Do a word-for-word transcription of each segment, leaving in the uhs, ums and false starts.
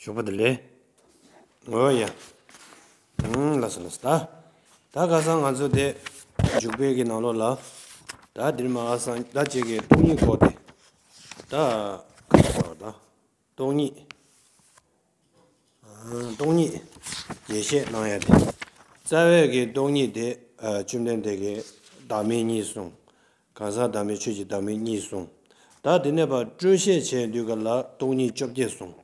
ཞོགས་པ་བདེ་ལེགས། འོ་ཡ། ཨང་། ལགས་སོ་ལགས་སོ། ད་ད་ཁ་སང་ང་ཚོ་དེ་འཇུག་པའི་གི་ནང་ལོགས་ལ། ད་འདིར་མ་ཨ་སང་ད་ཅིག་གི་སྟོང་ཉིད་སྐོར་དེ། ད་ཁ་སང་ད་སྟོང་ཉིད། ཨང་། སྟོང་ཉིད་ཡེ་ཤེས་སྣང་ཡ་དེ། རྩ་བའི་གི་སྟོང་ཉིད་དེ། ཨ། བཅོམ་ལྡན་འདས་ཀྱིས་བདག་མེད་གཉིས་གསུངས། གང་ཟག་བདག་མེད་ཆོས་ཀྱི་བདག་མེད་གཉིས་གསུངས། ད་དེ་ནས་ཕར་སྤྲོས་བཤད་བྱས་དུས་ག་ལ་སྟོང་ཉིད་བཅོ་བརྒྱད་གསུངས།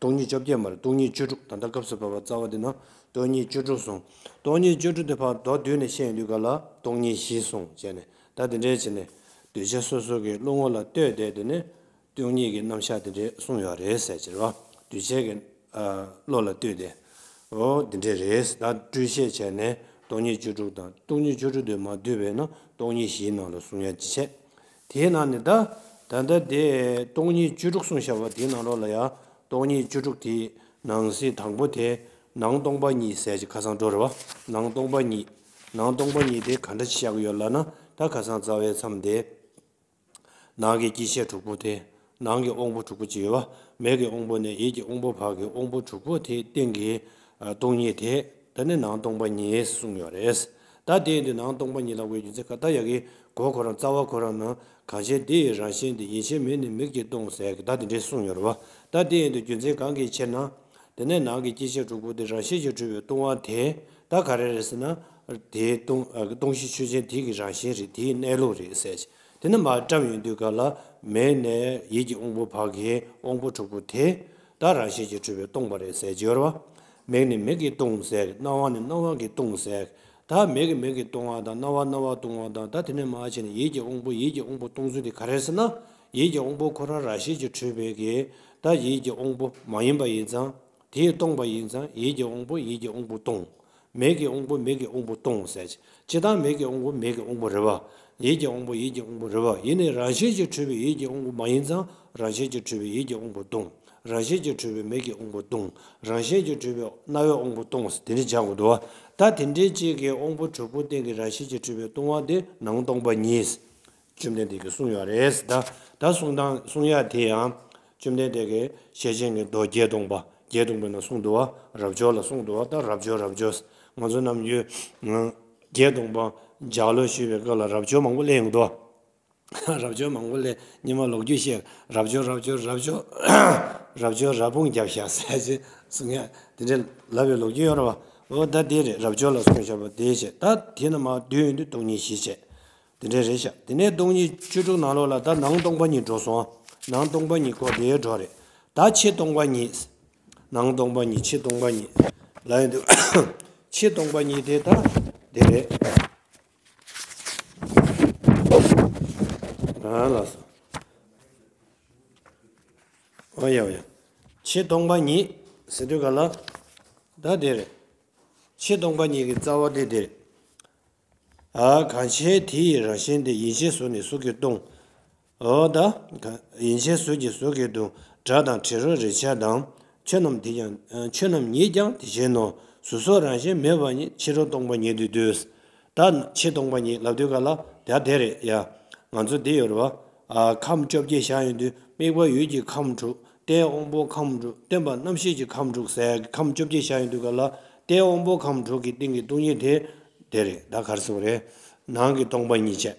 སྟོང་ཉིད་བཅོ་བརྒྱད་མ་རེད། སྟོང་ཉིད་བཅུ་དྲུག་ད་ལྟ་སྐབས་སུ་བབ་པ་རྩ་བ་དེ་ན་སྟོང་ཉིད་བཅུ་དྲུག་གསུངས། སྟོང་ཉིད་བཅུ་དྲུག་དེ་ཕར་མདོར་བསྡུས་ནས་བཤད་དུས་ག་ལ་སྟོང་ཉིད་བཞི་གསུངས་བྱས་ནས། ད་དེ་འདྲའི་བྱས་ནས་གདུལ་བྱ་སོ་སོ་གི་བློ་ངོ་ལ་ལྟོས་ཏེ་དེ་ནས་སྟོང་ཉིད་ཀྱི་རྣམ་གཞག་དེ་འདྲའི་གསུངས་ཡོད་རེད་ཟེར་གྱི་རེད་བ། གདུལ་བྱའི་གི། ཨ། བློ་ལ་ལྟོས་ཏེ། འོ་འདི་འདྲས་རེད། ད་སྤྲོས་བཤད་བྱས་ནས་སྟོང་ཉིད་བཅུ་དྲུག་དང་། སྟོང་ཉིད་བཅུ་དྲུག་དེ་མ་བསྡུས་པས་ན་སྟོང་ཉིད་བཞིའི་ནང་ལ་གསུང་ཡ་ཅི་བྱས། དེའི་ནང་ནས་ད་ད་ལྟ་དེ་སྟོང་ཉིད་བཅུ་དྲུག་གསུངས་བཞག་པ་དེའི་ནང་ལོགས་ལ་ཡང་སྟོང་ཉིད་བཅུ་དྲུག་དེའི་ནང་གསེས་དང་པོ་དེ་ནང་སྟོང་པ་ཉིད་ཟེར་གྱི་ཁ་སང་འགྲོ་རེད་བ། ནང་སྟོང་པ་ཉིད། ནང་སྟོང་པ་ཉིད་དེ་ག་འདྲ་ཅིག་བཞག་གི་ཡོད་ལབ་ན། ད་ཁ་སང་རྩ་བའི་མཚམས་དེ། ནང་གི་སྐྱེ་མཆེད་དྲུག་པོ་དེ། ནང་གི་དབང་པོ་དྲུག་པོ་ཅིག་ཡོད་པ། མིག་གི་དབང་པོ་ནས་ཡིད་ཀྱི་དབང་པོ་བར་གྱི་དབང་པོ་དྲུག་པོ་དེའི་སྟེང་གི། ཨ། སྟོང་ཉིད་དེ། ད་ནི་ནང་སྟོང་པ་ཉིད་གསུངས་ཡོད་རེད། ད་དེ་ཡིན་དུས་ནང་སྟོང་པ་ཉིད་ལབ་དགོས་རྒྱུ་མཚན་ག་ད་ཡ་གི་གོ་ཁོ་རང་རྩ་བ་ཁོ་རང་ན་གང་ཞིག་དེ་ཡི་རང་བཞིན་དེ་ཡིད་ཆེས་མིག་ནི་མིག་གིས་སྟོང་ཟེར་གི་ད་དེ་འདྲས་གསུངས་ཡོད་རེད་བ། ད་དེ་ཡིན་དུས་རྒྱུ་མཚན་གང་གིས་ཕྱིར་ན། དེ་ནས་ནང་གི་སྐྱེ་མཆེད་དྲུག་པོ་དེ་རང་བཞིན་གྱིས་གྲུབ་པའི་སྟོང་པ་དེ། ད་ག་རེ་རེད་ཟེར་ན། དེའི་སྟོང་། ཨ། སྟོང་གཞི་ཆོས་ཅན་དེ་གི་རང་བཞིན་རེད། དེའི་གནས་ལུགས་རེད་ཟེར། དེ་ནི་མར་བཀྲམ་ཡོང་དུས་ག་ལ་མིག་ནས་ཡིད་ཀྱི་དབང་པོ་བར་གྱི་དབང་པོ་དྲུག་པོ་དེ་ད་རང་བཞིན་གྱིས་གྲུབ་པའི་སྟོང་པ་རེད་ཟེར་གྱི་ཡོད་རེད་བ། མིག་ནི་མིག་གིས་སྟོང་ཟེར། རྣ་བ་ནི་རྣ་བ་གིས་སྟོང་ཟེར། ད་མིག་གིས་མིག་གིས་སྟོང་བ་དང་། རྣ་བ་རྣ་བ་སྟོང་བ་དང་། ད་དེ་ནས་མར་བྱས་ནས་ཡིད་ཀྱི་དབང་པོ་ཡིད་ཀྱིས་དབང་པོ་སྟོང་ཚུལ་དེ་ག་རེ་ཟེར་ན། ཡིད་ཀྱི་དབང་པོ་ཁོ་རང་རང་བཞིན་གྱིས་གྲུབ་པའི་གི། ད་ཡིད་ཀྱི་དབང་པོ་མ་ཡིན་པ་ཡིན་ཙང་། དེས་སྟོང་པ་ཡིན་ཙང་ཡིད་ཀྱི་དབང་པོ་ཡིད་ཀྱི་དབང་པོ་སྟོང་། མིག་གི་དབང་པོ་མིག་གི་དབང་པོ་སྟོང་ཟེར། སྤྱིར་བཏང་མིག་གི་དབང་པོ་མིག་གི་དབང་པོ་རེད་བ། ཡིད་ཀྱི་དབང་པོ་ཡིད་ཀྱི་དབང་པོ་རེད་བ། ཡིན་ནའི་རང་བཞིན་གྱིས་གྲུབ་པའི་ཡིད་ཀྱི་དབང་པོ་མ་ཡིན་ཙང་རང་བཞིན་གྱིས་གྲུབ་པའི་ཡིད་ཀྱི་དབང་པོ་སྟོང་། རང་བཞིན་གྱིས་གྲུབ་པའི་མིག་གི་དབང་པོ་སྟོང་། རང་བཞིན་གྱིས་གྲུབ་པའི་རྣ་བའི་དབང་པོ་སྟོང་ཟེར་དེ་འདྲ་སྦྱར་དགོས་འདུག་བ། ད་དེ་འདྲའི་གཅིག་གི་དབང་པོ་དྲུག་པོ་སྟེང་གི་རང་བཞིན་གྱིས་གྲུབ་པའི་སྟོང་པ་དེ་ནང་སྟོང་པ་ཉིད། བཅོམ་ལྡན་འདས་ཀྱིས་གསུངས་ཡོད་རེད། ད་ད་གསུང་དང་གསུང་ཡ་དེ་ཡང་བཅོམ་ལྡན་འདས་ཀྱིས་ཤེར་ཕྱིན་གྱི་མདོ་བརྒྱད་སྟོང་པ། བརྒྱད་སྟོང་པའི་ནང་གསུངས་འདུག་བ། རབ་འབྱོར་ལ་གསུངས་འདུག་བ། ད་རབ་འབྱོར་རབ་འབྱོར། ང་ཚོ་ནམ་རྒྱུན་བརྒྱད་སྟོང་པ་ལྗགས་ཀློག་ཞུས་པའི་སྐབས་ལ་རབ་འབྱོར་མང་པོ་གླེང་ཡོང་འདུག་བ། རབ་འབྱོར་མང་པོ་གླེང་། སྔོན་མ་ལོ་རྒྱུས་བཤད། རབ་འབྱོར་རབ་འབྱོར་རབ་འབྱོར། རབ་འབྱོར་རབ་དཔུང་བརྒྱབ་བཞག་ཟེར་ཅིག་གསུང་ཡ་དེ་འདྲ་ལབ་པའི་ལོ་རྒྱུས་ཡོད་རེད་བ། འོ་ད་དེ་རེད། རབ་འབྱོར་ལ་གསུངས་བཞག་པ་དེ་བྱས། ད་དེ་ནས་མར་བསྡུས་ཡོང་དུས་སྟོང་ཉིད་བཞི་བྱས། དེ་འདྲ་རེད་ཤག་དེ་ནས་སྟོང་ཉིད་བཅུ་དྲུག་ནང་ལོགས་ལ་ད་ནང་སྟོང་པ་ཉིད་འགྲོ་སོང་། ནང་སྟོང་པ་ཉིད་སྐོར་དེ་འགྲོ་རེད། ད་ཕྱི་སྟོང་པ་ཉིད། ནང་སྟོང་པ་ཉིད་ཕྱི་སྟོང་པ་ཉིད་ལབ་ཡོང་དུས། ཕྱི་སྟོང་པ་ཉིད་དེ་ད་དེ་རེད། ཨ་ལགས་སོ། ཨོ་ཡ་ཨོ་ཡ། ཕྱི་སྟོང་པ་ཉིད་ཟེར་དུས་ག་ལ། ད་དེ་རེད། ཕྱི་སྟོང་པ་ཉིད་ཀྱི་རྩ་བ་དེ་དེ་རེད། ཨ། གང་ཕྱིར་དེ་ཡི་རང་བཞིན་དེ། ཡིད་ཆེས་གཟུགས་ནི་གཟུགས་ཀྱིས་སྟོང་། འོ་ད། ག་ཡིད་ཆེས་གཟུགས་ཀྱིས་གཟུགས་ཀྱིས་སྟོང་། སྒྲ་དང་དྲི་རོ་རེག་བྱ་དང་། ཆོས་རྣམས་དེ་ཡང་། ཆོས་རྣམས་ཉིད་ཀྱང་དེ་བཞིན་ནོ། གཟུགས་སོགས་རང་བཞིན་མེད་པ་ཉིད། ཕྱི་རོལ་སྟོང་པ་ཉིད་དུ་འདོད། ད་ཕྱི་སྟོང་པ་ཉིད་ལབ་དུས་ག་ལ་ད་དེ་རེད་ཡ། ང་ཚོ་འདི་ཡོད་རེད་བ། ཨ། ཁམས་བཅོ་བརྒྱད་བཞག་ཡོང་དུས་དམིགས་པ་ཡུལ་གྱི་ཁམས་དྲུག་སྟེ་དབང་པོ་ཁམས་དྲུག་སྟེ་བ་རྣམ་ཤེས་ཀྱི་ཁམས་དྲུག་ཟེར་ཁམས་བཅོ་བརྒྱད་བཞག་ཡོང་དུས་ག་ལ་སྟེ་དབང་པོ་ཁམས་དྲུག་གི་སྟེང་གི་སྟོང་ཉིད་དེ་དེ་རེད། ད་ག་རེ་ཟེར་བ་རེད། ནང་གི་སྟོང་པ་ཉིད་བྱས།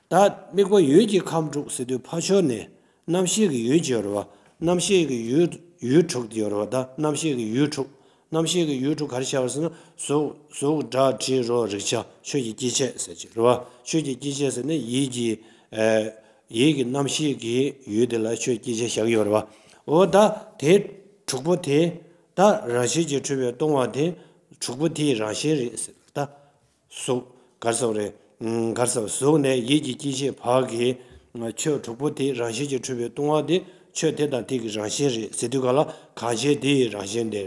ད་དམིགས་པ་ཡུལ་གྱི་ཁམས་དྲུག་ཟེར་དུས་ཕར་ཕྱོགས་ནས་རྣམ་ཤེས་ཀྱི་ཡུལ་གཅིག་ཡོད་རེད་བ། རྣམ་ཤེས་ཀྱི་ཡུལ་ཡུལ་དྲུག་དེ་ཡོད་རེད་བ། ད་རྣམ་ཤེས་ཀྱི་ཡུལ་དྲུག་རྣམ་ཤེས་ཀྱི་ཡུལ་དྲུག་ག་རེ་བྱ་བ་ཟེར་ན། གཟུགས་གཟུགས་སྒྲ་དྲི་རོ་རེག་བྱ་ཆོས་ཀྱི་སྐྱེ་མཆེད་ཟེར་གྱི་རེད་བ། ཆོས་ཀྱི་སྐྱེ་མཆེད་ཟེར་ན་ཡིད་ཀྱི། ཨ། ཡིད་ཀྱི་རྣམ་ཤེས་ཀྱི་ཡུལ་དེ་ལ་ཆོས་སྐྱེ་མཆེད་བཞག་གི་ཡོད་རེད་བ། འོ་ད་དེ་དྲུག་པོ་དེ་ད་རང་བཞིན་གྱིས་གྲུབ་པའི་སྟོང་པ་དེ་དྲུག་པོ་དེའི་རང་བཞིན་རེད་ཟེར། ད་གཟུགས་ག་རེ་ཟེར་བ་རེད། ཨུམ། ག་རེ་ཟེར་བ། གཟུགས་ནས་ཡིད་ཀྱི་སྐྱེ་མཆེད་བར་གྱི་ཆོས་དྲུག་པོ་དེ་རང་བཞིན་གྱིས་གྲུབ་པའི་སྟོང་པ་དེ་ཆོས་དེ་དང་དེ་གི་རང་བཞིན་རེད་ཟེར་དུས་ག་ལ་གང་ཕྱིར་དེ་ཡི་རང་བཞིན་དེ།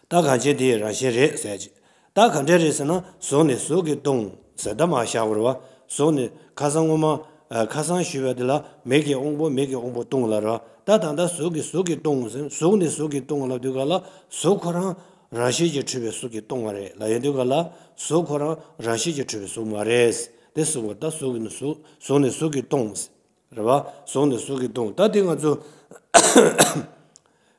ད་གང་ཕྱིར་དེ་ཡི་རང་བཞིན་རེད་ཟེར་གྱི། ད་ག་འདྲས་རེད་ཟེར་ན། གཟུགས་ནི་གཟུགས་ཀྱིས་སྟོང་ཟེར་ད་མར་བཞག་དགོས་རེད་བ། གཟུགས་ནི་ཁ་སང་སྔོན་མ། ཨ། ཁ་སང་ཞུས་པ་དེ་ལ་མིག་གི་དབང་པོ་མིག་གི་དབང་པོ་སྟོང་ལབ་རེད་བ། ད་ད་ལྟ་གཟུགས་ཀྱིས་གཟུགས་ཀྱིས་སྟོང་ཟེར། གཟུགས་ནི་གཟུགས་ཀྱིས་སྟོང་ལབ་དུས་ག་ལ་གཟུགས་ཁོ་རང་རང་བཞིན་གྱིས་གྲུབ་པའི་གཟུགས་ཀྱིས་སྟོང་བ་རེད་ལབ་ཡོང་དུས་ག་ལ་གཟུགས་ཁོ་རང་རང་བཞིན་གྱིས་གྲུབ་པའི་གཟུགས་མ་རེད། དེ་གཟུགས་པ་ད་གཟུགས་ནི་གཟུགས་གཟུགས་ནི་གཟུགས་ཀྱིས་སྟོང་ཟེར། རེད་བ། གཟུགས་ནི་གཟུགས་ཀྱིས་སྟོང་། ད་དེ་ང་ཚོ་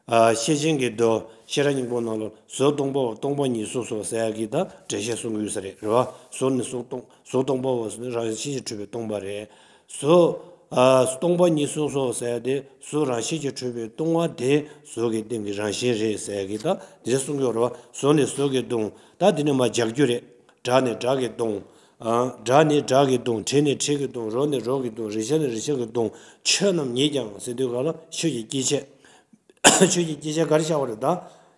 ཨ། ཤེར་ཕྱིན་གྱི་མདོ་ཤེས་རབ་སྙིང་པོ་ནང་ལ་གཟུགས་སྟོང་པའོ། སྟོང་པ་ཉིད་གཟུགས་སོ་ཟེར་ཡག་གི་ད་འགྲེལ་བཤད་གསུང་གི་ཡོད་ས་རེད། རེད་བ། གཟུགས་ནི་གཟུགས་སྟོང་། གཟུགས་སྟོང་པའོ་ཟེར་ནས་རང་བཞིན་གྱིས་གྲུབ་པའི་སྟོང་པ་རེད། གཟུགས། ཨ། སྟོང་པ་ཉིད་གཟུགས་སོ་ཟེར་ཏེ་གཟུགས་རང་བཞིན་གྱིས་གྲུབ་པའི་སྟོང་པ་དེ་གཟུགས་ཀྱི་སྟེང་གི་རང་བཞིན་རེད་ཟེར་གྱི་ད་འདི་གསུང་གི་ཡོད་རེད་བ། གཟུགས་ནི་གཟུགས་ཀྱིས་སྟོང་། ད་འདི་ནི་མར་སྦྱར་རྒྱུ་རེད། སྒྲ་ནི་སྒྲ་གིས་སྟོང་། ཨ། སྒྲ་ནི་སྒྲ་གིས་སྟོང་། དྲི་ནི་དྲི་གིས་སྟོང་། རོ་ནི་རོ་གིས་སྟོང་། རེག་བྱ་ནི་རེག་བྱ་གིས་སྟོང་། ཆོས་རྣམས་ཉིད་ཀྱང་ཟེར་དུས་ག་ལ་ཆོས་ཀྱི་སྐྱེ་མཆེད། ཆོས་ཀྱི་སྐྱེ་མཆེད་ག་རེ་བཞག་པ་རེད་ད།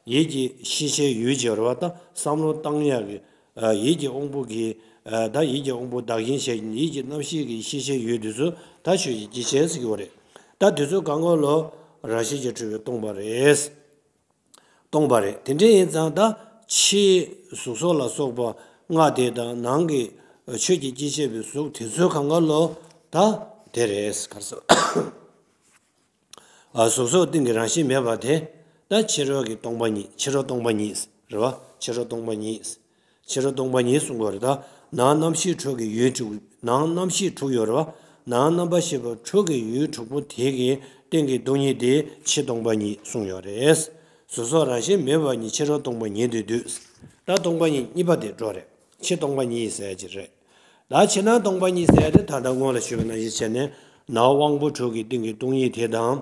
ཡིད་ཀྱི་ཤེས་བྱའི་ཡུལ་བྱས་རེད་བ། ད་བསམ་བློ་བཏང་ཡག་གི། ཨ། ཡིད་ཀྱི་དབང་པོ་གི། ཨ། ད་ཡིད་ཀྱི་དབང་པོ་བདག་གཞན་བྱས་ཀྱི་ཡིད་ཀྱི་རྣམ་ཤེས་ཀྱི་ཤེས་བྱའི་ཡུལ་དེ་ཚོ་ད་ཆོས་ཀྱི་སྐྱེ་མཆེད་ཟེར་གྱི་ཡོད་རེད། ད་དེ་ཚོ་གང་ག་ལོ་རང་བཞིན་གྱིས་གྲུབ་པའི་སྟོང་པ་རེད། སྟོང་པ་རེད། དེ་འདྲ་ཡིན་ཙང་ད་ཕྱིའི་གཟུགས་སོགས་ལ་སོགས་པ་ལྔ་དེ་དང་ནང་གི་ཆོས་ཀྱི་སྐྱེ་མཆེད་པའི་གཟུགས་དེ་ཚོའི་གང་ག་ལོ་ད་དེ་རེད། ག་རེ་ཟེར། ཨ། གཟུགས་སོགས་སྟེང་གི་རང་བཞིན་མེད་པ་དེ། ད་ཕྱི་རོལ་གྱི་སྟོང་པ་ཉིད། ཕྱི་རོལ་སྟོང་པ་ཉིད་རེད་བ། ཕྱི་རོལ་སྟོང་པ་ཉིད། ཕྱི་རོལ་སྟོང་པ་ཉིད་གསུང་གི་ཡོད་རེད་ད། ནང་རྣམ་ཤེས་དྲུག་གི་ཡུལ་དྲུག་ནང་རྣམ་ཤེས་དྲུག་ཡོད་རེད་བ། ནང་རྣམ་པར་ཤེས་པ་དྲུག་གི་ཡུལ་དྲུག་པོ་དེ་གི་སྟེང་གི་སྟོང་ཉིད་དེ་ཕྱི་སྟོང་པ་ཉིད་གསུངས་ཡོད་རེད། གཟུགས་སོགས་རང་བཞིན་མེད་པ་ཉིད་ཕྱི་རོལ་སྟོང་པ་ཉིད་དུ་འདོད། ད་སྟོང་པ་ཉིད་གཉིས་པ་དེ་འགྲོ་རེད། ཕྱི་སྟོང་པ་ཉིད་ཟེར་གྱི་རེད། ད་ཕྱི་ནང་སྟོང་པ་ཉིད་ཟེར་དེ་ད་ལྟ་སྔོན་ལ་ཞུས་པ་ནང་བཞིན་བྱས་ནས་ནང་དབང་པོ་དྲུག་གི་སྟེང་གི་སྟོང་ཉིད་དེ་དང་།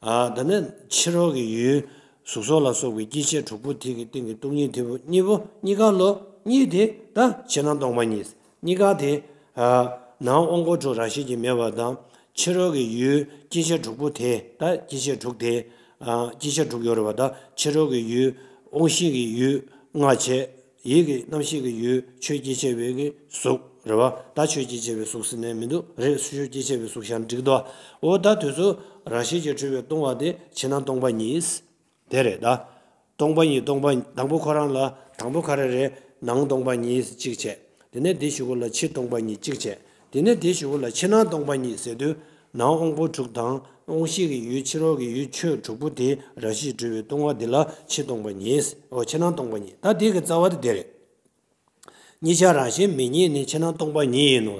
ཨ། ད་ནི་ཕྱི་རོལ་གྱི་ཡུལ་གཟུགས་སོགས་ལ་སོགས་པའི་སྐྱེ་མཆེད་དྲུག་པོ་དེ་གི་སྟེང་གི་སྟོང་ཉིད་དེ་བོ་གཉིས་པོ་གཉིས་ཀ་ལོ་གཉིས་དེ་ད་ཕྱི་ནང་སྟོང་པ་ཉིད། གཉིས་ཀ་དེ། ཨ། ནང་དབང་པོ་དྲུག་རང་བཞིན་གྱིས་མེད་པ་དང་། ཕྱི་རོལ་གྱི་ཡུལ་སྐྱེ་མཆེད་དྲུག་པོ་དེ་ད་སྐྱེ་མཆེད་དྲུག་དེ། ཨ། སྐྱེ་མཆེད་དྲུག་ཡོད་རེད་བ། ད་ཕྱི་རོལ་གྱི་ཡུལ་དབང་ཤེས་ཀྱི་ཡུལ་ལྔ་བྱས། ཡིད་ཀྱི་རྣམ་ཤེས་ཀྱི་ཡུལ་ཆོས་སྐྱེ་མཆེད་པའི་གི་གཟུགས་རེད་བ། ད་ཆོས་སྐྱེ་མཆེད་པའི་གཟུགས་ཟེར་ནས་མི་འདུག་རེད། ཆོས་སྐྱེ་མཆེད་པའི་གཟུགས་བཞག་ན་འགྲིག་འདུག་འོ་ད་དེ་ཚོ་རང་བཞིན་གྱིས་གྲུབ་པའི་སྟོང་པ་དེ་ཕྱི་ནང་སྟོང་པ་ཉིད། དེ་རེད་ད། སྟོང་པ་ཉིད་སྟོང་པ་དང་པོ་ཁོ་རང་ལ་དང་པོ་ག་རེ་རེད། ནང་སྟོང་པ་ཉིད་གཅིག་བྱས། དེ་ནས་དེའི་གཞུག་གུ་ལ་ཕྱི་སྟོང་པ་ཉིད་གཅིག་བྱས། དེ་ནས་དེའི་གཞུག་གུ་ལ་ཕྱི་ནང་སྟོང་པ་ཉིད་ཟེར་དུས། ནང་དབང་པོ་དྲུག་དང་དབང་ཤེས་ཀྱི་ཡུལ་ཕྱི་རོལ་གྱི་ཡུལ་ཆོས་དྲུག་པོ་དེ་རང་བཞིན་གྱིས་གྲུབ་པའི་སྟོང་པ་འདི་ལ་ཕྱི་སྟོང་པ་ཉིད། འོ་ཕྱི་ནང་སྟོང་པ་ཉིད། ད་དེ་གི་རྩ་བ་དེ་དེ་རེད། གཉིས་ཆར་རང་བཞིན་མེད་ཉིད་ནི་ཕྱི་ནང་སྟོང་པ་ཉིད་ཡིན་ནོ།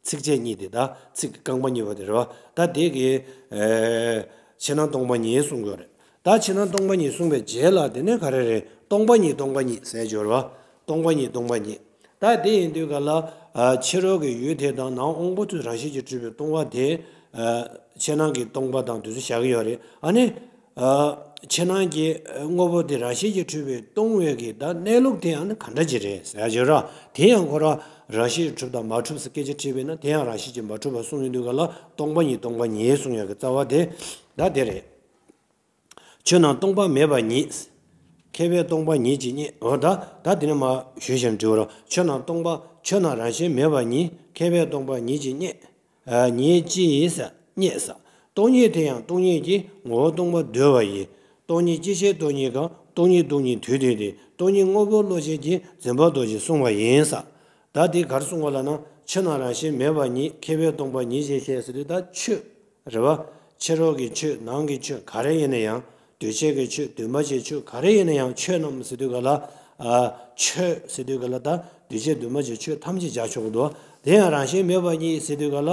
ཚིགས་བཅད་གཉིས་དེ་ད་ཚིག་རྐང་པ་གཉིས་པ་དེ་རེད་བ། ད་དེ་གི་ཨེ་ཕྱི་ནང་སྟོང་པ་ཉིད་གསུང་གི་ཡོད་རེད། ད་ཕྱི་ནང་སྟོང་པ་ཉིད་གསུངས་པའི་རྗེས་ལ་དེ་ནས་ག་རེ་རེད། སྟོང་པ་ཉིད་སྟོང་པ་ཉིད་ཟེར་གྱི་ཡོད་རེད་བ། སྟོང་པ་ཉིད་སྟོང་པ་ཉིད། ད་དེ་ཡིན་དུས་ག་ལ། ཨ། ཕྱི་རོལ་གྱི་ཡུལ་དེ་དང་ནང་དབང་པོ་དྲུག་རང་བཞིན་གྱིས་གྲུབ་པའི་སྟོང་པ་དེ། ཨ། ཕྱི་ནང་གི་སྟོང་པ་དང་དེ་ཚོ་བཞག་གི་ཡོད་རེད། ཨ་ནི། ཨ། ཕྱི་ནང་གི་དངོས་པོ་དེ་རང་བཞིན་གྱིས་གྲུབ་པའི་སྟོང་པའི་གི་ད་གནས་ལུགས་དེ་ཡང་ནི་ག་འདྲ་ཅིག་རེད་ཟེར་ཡ་ཅིག་ཡོད་རེད། དེ་ཡང་ཁོ་རང་རང་བཞིན་གྱིས་གྲུབ་དང་མ་གྲུབ་ཟེར་སྐད་ཆ་དྲིས་པས་ན། དེ་ཡང་རང་བཞིན་གྱིས་མ་གྲུབ་པ་གསུངས་ཡོང་དུས་ག་ལ་སྟོང་པ་ཉིད་སྟོང་པ་ཉིད་གསུང་ཡ་གི་རྩ་བ་དེ་ད་དེ་རེད། ཆོས་རྣམས་སྟོང་པ་མེད་པ་ཉིད། མཁས་པས་སྟོང་པ་ཉིད་ཅེས་བསྙད། འོ་ད་ད་དེ་ནས་མར་ཞུས་བཞིན་འབྲི་བར། ཆོས་རྣམས་སྟོང་པ། ཆོས་རྣམས་རང་བཞིན་མེད་པ་ཉིད། མཁས་པས་སྟོང་པ་ཉིད་ཅེས་བསྙད། ཨ། ཉིད་ཅེས་བསྙད་ཟེར། སྟོང་ཉིད་དེ་ཡང་སྟོང་ཉིད་ཀྱི་ངོ་བོ་སྟོང་པར་འདོད་པ་ཡིས། སྟོང་ཉིད་སྐྱེ་མཆེད་སྟོང་ཉིད་གང་། སྟོང་ཉིད་སྟོང་ཉིད་དུ་འདོད་དེ། སྟོང་ཉིད་དངོས་པོར་བློ་ཅན་གྱིས་འཛིན་པར་འདོད་ཅེས་གསུངས་པ་ཡིན་ཟེར། ད་འདི་ག་རེ་གསུངས་པ་ལབ་ན། ཆོས་རྣམས་རང་བཞིན་མེད་པ་ཉིད། མཁས་པས་སྟོང་པ་ཉིད་ཅེས་བཤད་ཟེར་དུས་ད་ཆོས་རེད་བ། ཕྱི་རོལ་གྱི་ཆོས་ནང་གི་ཆོས་ག་རེ་ཡིན་ན་ཡང་། འདུས་བྱས་ཀྱི་ཆོས་འདུས་མ་བྱས་ཆོས་ག་རེ་ཡིན་ན་ཡང་། ཆོས་རྣམས་ཟེར་དུས་ག་ལ། ཨ། ཆོས་ཟེར་དུས་ག་ལ་ད་འདུས་བྱས་འདུས་མ་བྱས་ཆོས་ཐམས་ཅད་སྦྱར་ཆོག་གི་འདུག་དེ་ཡང་རང་བཞིན་མེད་པ་ཉིད་ཟེར་དུས་ག་ལ།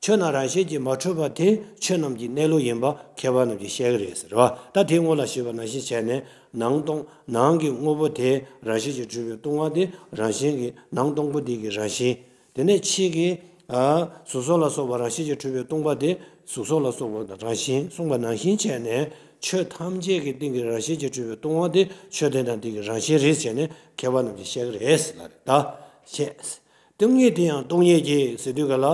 ཆོས་རྣམས་རང་བཞིན་གྱིས་མ་གྲུབ་པ་དེ་ཆོས་རྣམས་ཀྱི་གནས་ལུགས་ཡིན་པ་མཁས་པ་རྣམས་ཀྱིས་བཤད་ཀྱི་རེད་ཟེར་བ། ད་དེ་སྔོན་ལ་ཞུས་པ་ནང་བཞིན་བྱས་ནས་ནང་སྟོང་ནང་གི་དངོས་པོ་དེ་རང་བཞིན་གྱིས་གྲུབ་པའི་སྟོང་པ་དེ་རང་བཞིན་གྱི་ནང་སྟོང་པ་དེ་གི་རང་བཞིན། དེ་ནས་ཕྱི་གི། ཨ། གཟུགས་སོགས་ལ་སོགས་པ་རང་བཞིན་གྱིས་གྲུབ་པའི་སྟོང་པ་དེ་གཟུགས་སོགས་ལ་སོགས་པ་དང་རང་བཞིན་གསུངས་པ་ནང་བཞིན་བྱས་ནས་ཆོས་ཐམས་ཅད་ཀྱི་སྟེང་གི་རང་བཞིན་གྱིས་གྲུབ་པའི་སྟོང་པ་དེ་ཆོས་དེ་དང་དེ་གི་རང་བཞིན་རེད་ཟེར་ནས་མཁས་པ་རྣམས་ཀྱིས་བཤད་ཀྱི་རེད་ཟེར་ལ་རེད་ད། བཤད། སྟོང་ཉིད་དེ་ཡང་སྟོང་ཉིད་ཀྱི་ཟེར་དུས་ག་ལ།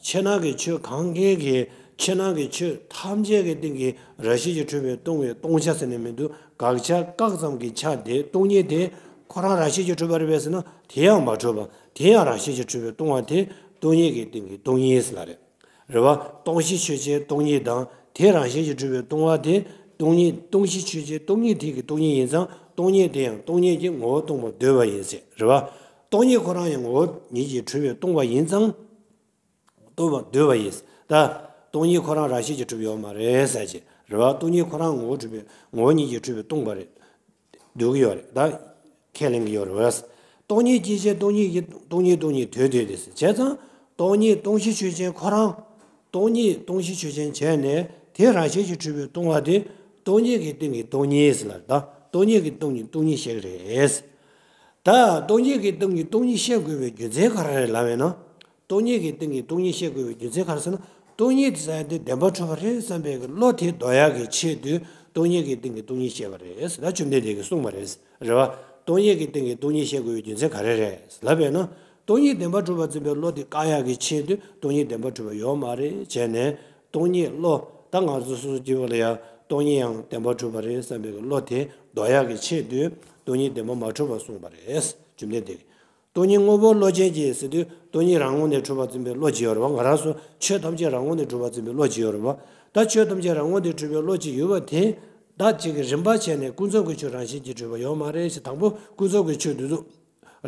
ཕྱི་ནང་གི་ཆོས་གང་གའི་གི། ཕྱི་ནང་གི་ཆོས་ཐམས་ཅད་ཀྱི་སྟེང་གི་རང་བཞིན་གྱིས་གྲུབ་པའི་སྟོང་པའི་སྟོང་ཆ་ཟེར་ནས་མི་འདུག་དགག་བྱ་བཀག་ཙམ་གྱི་ཆ་དེ་སྟོང་ཉིད་དེ་ཁོ་རང་རང་བཞིན་གྱིས་གྲུབ་པ་རེད་པས་ཟེར་ན། དེ་ཡང་མ་གྲུབ་པ། དེ་ཡང་རང་བཞིན་གྱིས་གྲུབ་པའི་སྟོང་པ་དེ་སྟོང་ཉིད་ཀྱི་སྟེང་གི་སྟོང་ཉིད་ཟེར་ལ་རེད། རེད་བ། སྟོང་གཞི་ཆོས་ཅན་སྟོང་ཉིད་དང་དེ་རང་བཞིན་གྱིས་གྲུབ་པའི་སྟོང་པ་དེ་སྟོང་ཉིད། སྟོང་གཞི་ཆོས་ཅན་སྟོང་ཉིད་དེ་གི་སྟོང་ཉིད་ཡིན་ཙང་སྟོང་ཉིད་དེ་ཡང་སྟོང་ཉིད་ཀྱི་ངོ་བོ་སྟོང་པར་འདོད་པ་ཡིན་ཟེར། རེད་བ། སྟོང་ཉིད་ཁོ་རང་ཡང་ངོ་བོ་ཉིད་ཀྱིས་གྲུབ་པའི་སྟོང་པ་ཡིན་ཙང་། སྟོང་པར་འདོད་པ་ཡིན། ད་སྟོང་ཉིད་ཁོ་རང་རང་བཞིན་གྱིས་གྲུབ་ཡོད་མ་རེད་ཟེར་གྱི་རེད་བ། སྟོང་ཉིད་ཁོ་རང་ངོ་བོ་གྲུབ་པའི་ངོ་བོ་ཉིད་ཀྱིས་གྲུབ་པའི་སྟོང་པ་རེད། འདོད་ཀྱི་ཡོད་རེད། ད་ཁས་ལེན་གྱི་ཡོད་རེད་བས། སྟོང་ཉིད་སྐྱེ་མཆེད་སྟོང་ཉིད་ཀྱི་སྟོང་ཉིད་སྟོང་ཉིད་དུ་འདོད་དེ་ཟེར། བྱས་ཙང་སྟོང་ཉིད་སྟོང་གཞི་ཆོས་ཅན་ཁོ་རང་། སྟོང་ཉིད་སྟོང་གཞི་ཆོས་ཅན་བྱས་ནས་དེ་རང་བཞིན་གྱིས་གྲུབ་པའི་སྟོང་པ་དེ། སྟོང་ཉིད་ཀྱི་སྟེང་གི་སྟོང་ཉིད་ཟེར་ལ། ད་སྟོང་ཉིད་ཀྱི་སྟེང་གི་སྟོང་ཉིད་བཤད་ཀྱི་རེད། ད་སྟོང་ཉིད་ཀྱི་སྟེང་གི་སྟོང་ཉིད་བཤད་དགོས་པའི་རྒྱུ་མཚན་ག་རེ་རེད་ལབ་པས་ན། སྟོང་ཉིད་ཀྱི་སྟེང་གི་སྟོང་ཉིད་བཤད་དགོས་པའི་རྒྱུ་མཚན་ག་རེ་ཟེར་ན། སྟོང་ཉིད་ཟེར་ཡ་དེ་བདེན་པར་གྲུབ་པ་རེད་བསམ་པའི་བློ་དེ་ལྡོག་ཡག་གི་ཆེད་དུ་སྟོང་ཉིད་ཀྱི་སྟེང་གི་སྟོང་ཉིད་བཤད་པ་རེད་ཟེར། ད་བཅོམ་ལྡན་འདས་ཀྱིས་གསུངས་པ་རེད། རེད་བ། སྟོང་ཉིད་ཀྱི་སྟེང་གི་སྟོང་ཉིད་བཤད་དགོས་པའི་རྒྱུ་མཚན་ག་རེ་རེད་ལབ་པས་ན། སྟོང་ཉིད་བདེན་པར་གྲུབ་པར་འཛིན་པའི་བློ་དེ་བཀག་ཡག་གི་ཆེད་དུ་སྟོང་ཉིད་བདེན་པར་གྲུབ་པ་ཡོད་མ་རེད་བྱས་ནས། སྟོང་ཉིད་བློ། ད་ང་ཚོ་སོ་སོ་སྐྱེ་བོ་ལ་ཡང་སྟོང་ཉིད་ཡང་བདེན་པར་གྲུབ་པ་རེད་བསམ་པའི་བློ་དེ་ལྡོག་ཡག་གི་ཆེད་དུ་སྟོང་ཉིད་བདེན་པར་མ་གྲུབ་པར་གསུངས་པ་རེད། བཅོམ་ལྡན་འདས་ཀྱིས། སྟོང་ཉིད་དངོས་པོ་བློ་ཅན་གྱིས་ཟེར་དུས་སྟོང་ཉིད་རང་ངོས་ནས་གྲུབ་པར་འཛིན་པའི་བློ་གཅིག་ཡོད་རེད་བ། ང་རང་ཚོ་ཆོས་ཐམས་ཅད་རང་ངོས་ནས་གྲུབ་པར་འཛིན་པའི་བློ་གཅིག་ཡོད་རེད་བ། ད་ཆོས་ཐམས་ཅད་རང་ངོས་ནས་གྲུབ་པའི་བློ་གཅིག་ཡོད་པ་དེ། ད་གཅིག་གི་རིམ་པ་བྱས་ནས་ཀུན་རྫོབ་ཀྱི་ཆོས་རང་བཞིན་གྱིས་གྲུབ་པ་ཡོད་མ་རེད་ཞེས། དང་པོ་ཀུན་རྫོབ་ཀྱི་ཆོས་དེ་ཚོ་